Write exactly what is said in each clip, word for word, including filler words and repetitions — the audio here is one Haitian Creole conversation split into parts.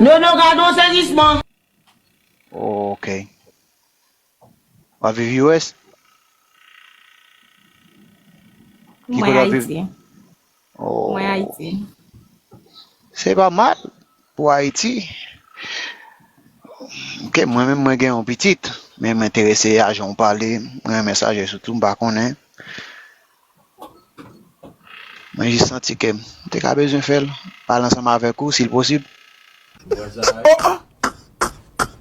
Nono, gade yon sezisman. Ok. W ap viv U S? Ki Mwen kote w ap viv? Ayiti. Oh. Mwen Ayiti. Se pa mal pou Ayiti. Ok, mwen menm mwen gen yon pitit, men m enterese a jan w pale, mwen renmen sajès ou tou, m pa konnen. Mwen jis santi ke m te ka bezwen fè l, pale ansanm avèk ou si l posib. Oh, ah!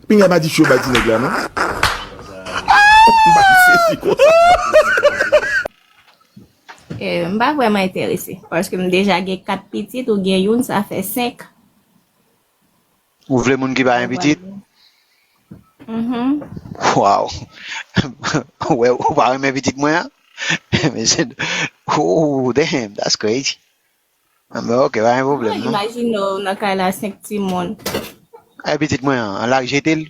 Pinga pa di cho ba ti nèg la non. M pa di sesi konsa. Eh, m pa vrèman enterese. Paske m deja gen kat pitit, ou gen youn, sa fè senk. Ou vle moun ki pa gen pitit? Mhm. Waw. Wè, ou pa renmen pitit mwen an? Mesye, oh, damn, that's crazy. Ah, ben, ok, pa gen pwoblèm, non. Imajine w nan kay la, senk timoun. Ay, pitit mwen an, an lak jete l.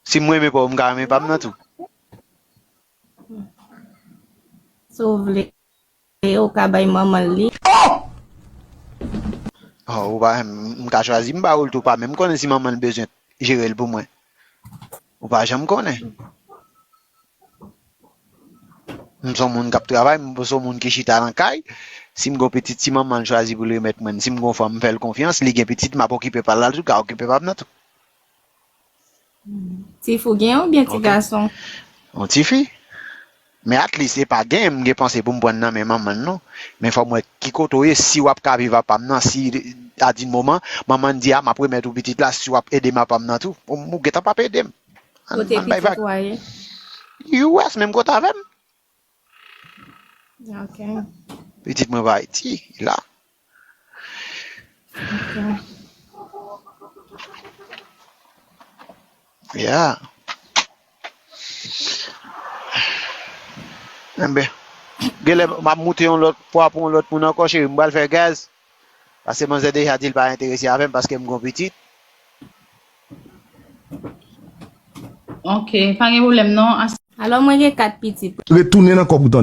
Si mwen renmen pa w, m ka renmen pa m nan tou. Si w vle, ou ka bay manman l li. Oh, ou pa, m ka chwazi, m ba ou l tou, pa menm konnen si manman l bezwen jere l pou mwen. Ou pa janm konnen. M se yon moun k ap travay, m se yon moun ki chita nan kay. Si m gon pitit, si manman l chwazi pou l remèt mwen, si m gon fanm, m fè l konfyans, li gen pitit, m ap okipe pa l, l tou ka okipe pa m nan tou. Ti fi w gen oubyen ti gason? Yon tifi. Men at least, e pa gen, m gen panse pou m pran nan men manman l, non. Men fò m wè ki kote w ye, si w ap ka viv apa m nan, si, a di moman, manman l di, a, m ap remèt ou pitit la, si w ap ede m apa m nan tou. Ou, ou gentan p ap ede m. Ann, Kote ann bay pitit vag. Ou a ye? U S, menm kote avè m. Ok. Pitit mwen pa Ayiti, la. Ok. Yeah. Enben, genlè m ap moute yon lòt pwa pou yon lòt moun ankò, cheri. M pral fè gaz. Paske manzè deja di l pa enterese avè m paske m gon pitit. Ok, pa gen pwoblèm non. As- Alò, mwen gen kat pitit. Retounen nan kòb ou tande.